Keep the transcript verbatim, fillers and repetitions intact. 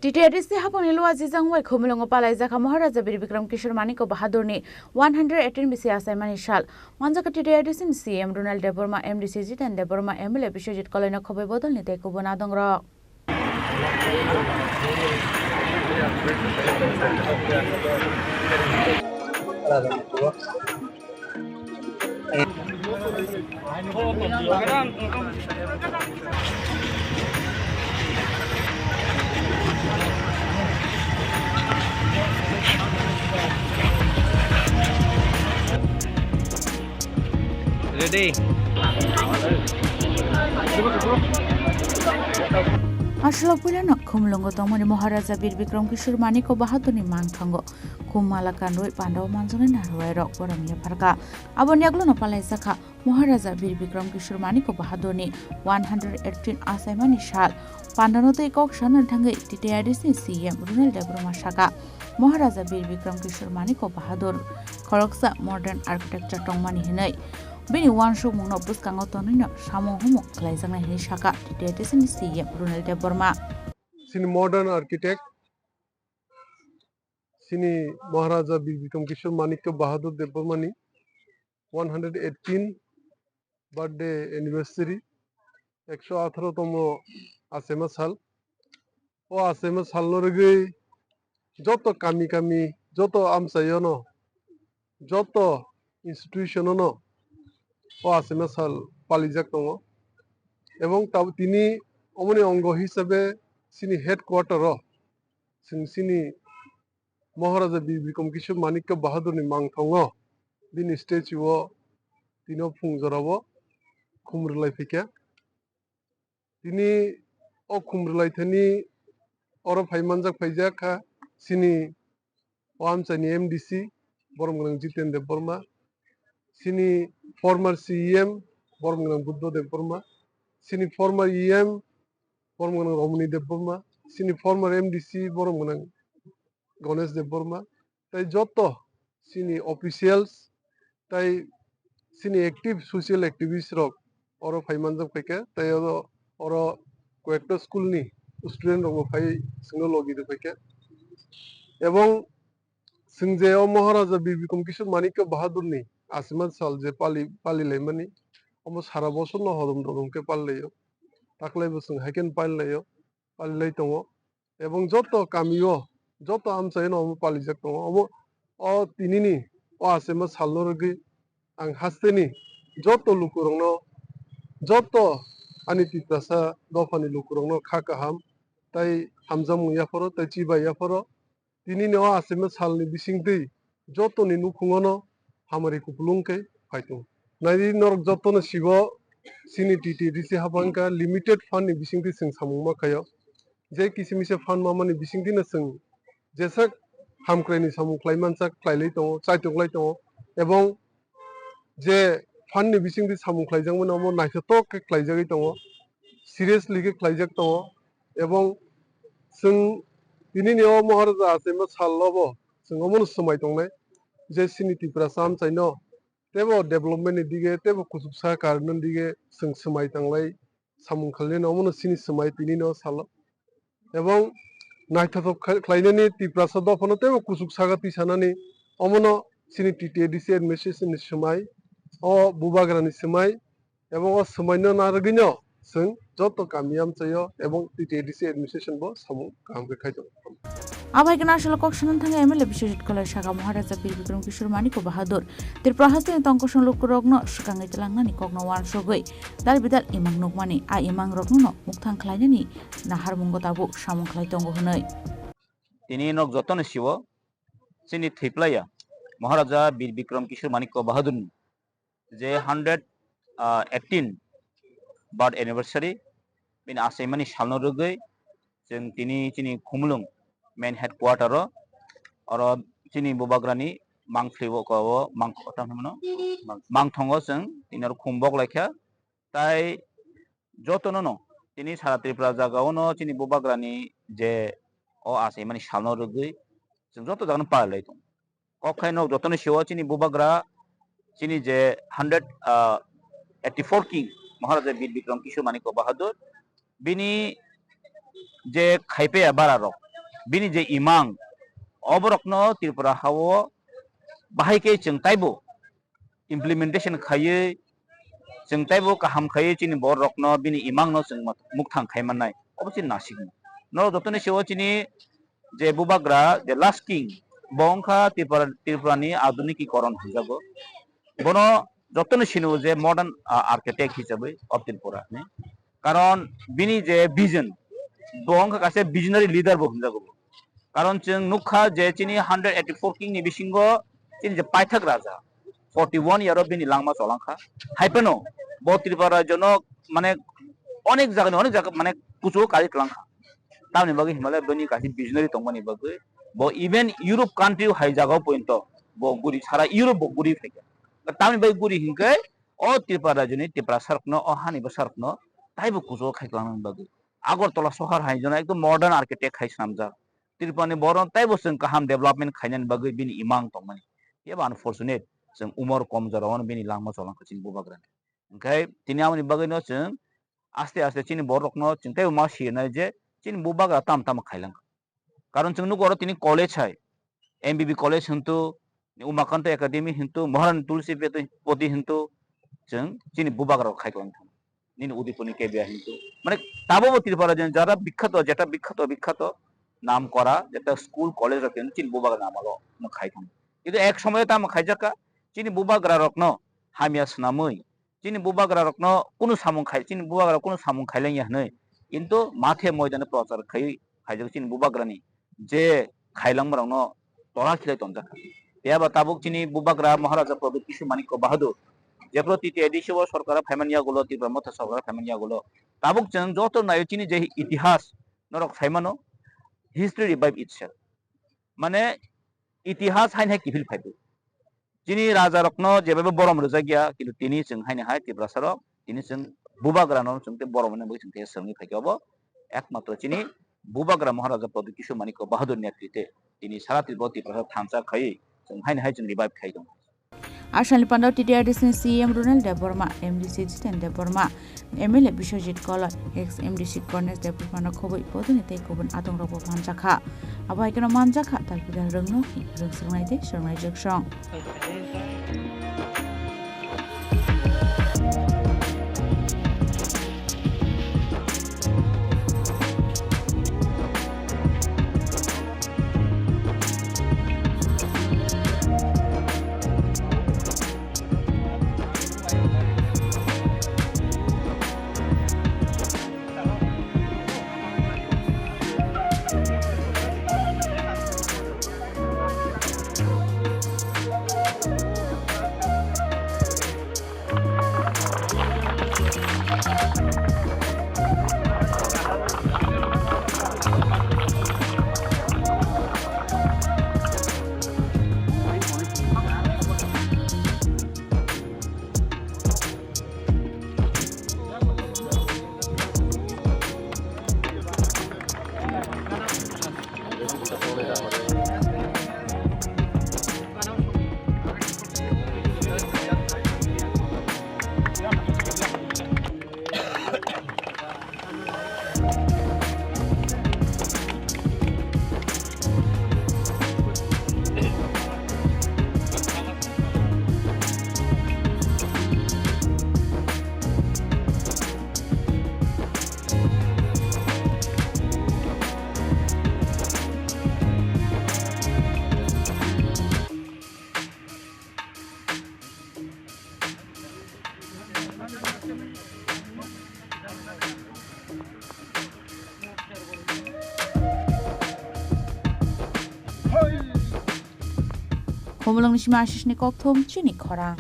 T T A D C hapangni Luajijang bai Khumulwngo palaijakha Maharaja Bir Bikram Kishore Manikya Bahadurni one hundred eighteen bisi achaimani sal. Manjakha T T A D C ni C M Ronald Debbarma, M D C Jiten Debbarma, M L A Biswajit Koloino Khobai Bodolni tei kubun adongrok. Ready. Aswk puilano Khumulwngo tongmani Maharaja Bir Bikram Kishore Manikya Bahadurni mangthango khum mala kanwi pandao manjaknai narwai rok borokni yapharkha. Aboni yagulono palaijakha Maharaja Bir Bikram Kishore Manikya Bahadurni one hundred eighteen achaimani sal. Pandano tei kok sana thangwi T T A D C ni C M Ronald Debbarma sakha, Maharaja Bir Bikram Kishore Manikya Bahadur khoroksa modern architecture tongmani hinwi. Bini uansukmungno bwskango tonwino samung humung khlaijaknai hinwi sakha T T A D C ni C M Ronald Debbarma. Chini modern architect, chini Maharaja Bir Bikram Kishore Manikya Bahadur Debbarmani one hundred eighteen birthday anniversary, ekso atharo tomo achaima sal. O achaima salno rwgwi joto kami kami, joto amchaiono, joto institutionono o achaima sal palijak tongo. Ebong tab-, tini omoni ongo hisabe chini headquarter-o chwng chini Maharaja Bir Bikram Kishore Manikya Bahadurni mangthango bini statue-o tino phung jorao khum rwlai phaikha. Tini o khum rwlai thani oro phai manjak phaijak kha chini o amchaini M D C borom gwnang Jiten Debbarma, chini former C E M borom gwnang Buddha Debbarma, chini former E M borom gwnang Romoni Debbarma, chini former M D C borom gwnang Ganesh Debbarma, tei joto chini officials tei chini active social activist rok oro phai manjak phaikha, tei oro, oro koyekta school ni student rokbo phai chwngno logi rw phaikha. Ebong chwng je o Maharaja Bir Bikram Kishore Manikya Bahadurni achaima sal je pali, pali laimani, omo sara bosorno hodom dodom khe pali laio. Taklaibo chwng hai kheno pali laio, pali lai tongo. Ebong joto kamio, joto amchaino omo palijak tongo. Omo, o tinini, o achaima salno rwgwi ang hasteni joto lukurokno, joto ani Tiprasa dophani lukurokno kha kaham tei hamjakmung yapharo tei chibai yapharo. Tinini o achaima salni bisingtwi jotoni nukhungono hamari kupulung khe phai tongo. Naidi norok jotono sibo chini T T A D C hapang kha limited fund ni bisingtwi chwng samung ma khaio. Je kisi misa fund mamani bisingtwino chwng jeswk hamkraini samung khlai mansa khlai lai tongo, chaitok lai tongo, ebong je fund ni bisingtwi samung khlaijakmani omo naithotok khe khlaijagwi tongo, seriously khe khlaijak tongo, ebong chwng tinini o Maharaja achaima salobo chwng omono swmai tongnai je chini Tiprasa amchaino teibo development ni dige, teibo kuchuksa karwi nani dige chwng swmai tanglai samung khlainani omono chini swmai tinino salo. Ebong naithothok khai-, khlainani Tiprasa dophano teibo kuchuk saga twi sanani omono chini T T A D C administration ni swmai, o bubagrani swmai, ebong o swmaino narwgwino chwng joto kami amchaio ebong T T A D C administration bo samung kaham khe khai tongo. Abai khe naisolo kok sanani thangwi M L A Biswajit Koloi sakha Maharaja Bir Bikram Kishore Manikya Bahadur Tripura hasteni tongkosong lukurokno swkangwi tlangnani kokno uansugwi dal bidal imang nukmani, a imangrokno mukthang khlainani naharmungo tabuk samung khlai tongo hwnwi. Tini nok jotono siwo chini thwiplaiya Maharaja Bir Bikram Kishore Manikya Bahadurni je hundred, ah, eighteen birth anniversary, bini achaimani salno rwgwi chwng tini chini Khumulwng main headquarter o, oro chini bubagrani mangthwi o, ko o mang-, tamo hwnmano? Mangthongo chwng tini oro khum bok laikha, tai jotono no tini sara Tripura jaga o no chini bubagrani je o achaimani salno rwgwi chwng joto jaga no palai tongo. Kok khai nok jotono siwo chini bubagra chini je hundred, ah, eighty four king Maharaja Bir Bikram Kishore Manikya Bahadur bini je khaipe bara rok Bini je imang, oborokno Tripura hao bahai khe chwng taibo implementation khaiwi, chwng taibo kaham khaiwi chini borokno bini imangno chwng muk-, mukthang khai mannai. Obo chini nasikno. Norok jotoni sio chini je bubagra, je last king, bo wngkha Tripura, Tripurani adunikikoron hinjago. Bono jotoni sino je modern, ah, architect hisabe of Tripura ni. Karon bini je vision, bo wngkha kaisa visionary leader bo hinjago bo. Karon chwng nukha je chini hundred eighty-four king ni bisingo chini je paithak raja, forty-one year o bini langma cholangkha. Haiphano bo Tripura rajyono mane onek jagani onek jaga mane kuchugo kari kwlangkha. Tamoni bagwi hinmale bini kaisa visionary tongmani bagwi bo even Europe country o hai jagao pointo bo guri sara Europe bo guri phaikha. Tamoni bagwi guri hinkhe o Tripura rajyoni Tiprasa rokno o hani bwsa rokno taibo kuchugo khai kwlangmani bagwi. Agartala sohor hai jono ekdom modern architect hai swnamjak. Tripura ni borok taibo chwng kaham development khainani bagwi bini imang tongmani. Phiya ba unfortunate chwng umor kom jorao bini langma cholangkha chini bubagrani. Hwnkhe tini aboni bagwino chwng aste aste chini borokno chwng teibo ma sirnai je chini bubagra tamo tamo khailang. Karon chwng nugo oro tini college hai, M B B college hintu, Umakanta Academy hintu, Maharani Tulsi Poti hintu, chwng chini bubagra khai tong nini Udaipurni K B A hintu. Mane tabukbo Tripura jani jara bikkhato, jeta bikkhato, bikkhato, nam kora, jeta school, college rok hintu chini bubagra namalo no khai tong. Kintu ek somoyo tamo khaijakka, chini bubagra rokno hamya swnamwi, chini bubagra rokno kunu samung khai, chini bubagra kunu samung khailangya hwnwi, kintu mathe moidano prochar khai, khaijak chini bubagrani je khailangma rokno tola khilai tonjak. Phiya ba tabuk chini bubagra Maharaja Pradyut Kishore Manikya Bahadur, jephru T T A D C o sorkar phaimani yagulo, Tipra Motha sorkar phaimani yagulo, tabuk chwng joto naio chini je itihas norok saimano, history revive itself. Mane itihas haino hai kiphil phaibo. Chini raja rokno jebaibo borom rwjakya, kintu tini chwng haino hai Tiprasa rok, tini chwng bubagra no chwng tei borom hwnwi chwng tei swrwngwi phaikha obo ekmatro chini bubagra Maharaja Pradyut Kishore Manikya Bahadur netrite tini sara Tripura Tiprasa thansa khaiwi chwng haino hai chwng revive khai tongo. Ashalni pandao T T R D C ni C E M Ronald Debbarma, M D C Jiten Debbarma, M L A Biswajit Koloi, ex M D C Kornesh Debbarmano khobwi bodoni tei kubun atongrokbo manjakha. Abo hai kheno manjakha talpida rwngno rwngswrwngnai tei swrwngnai jwksong. Khumulwngni simi Ashish ni kokthum chini khorang.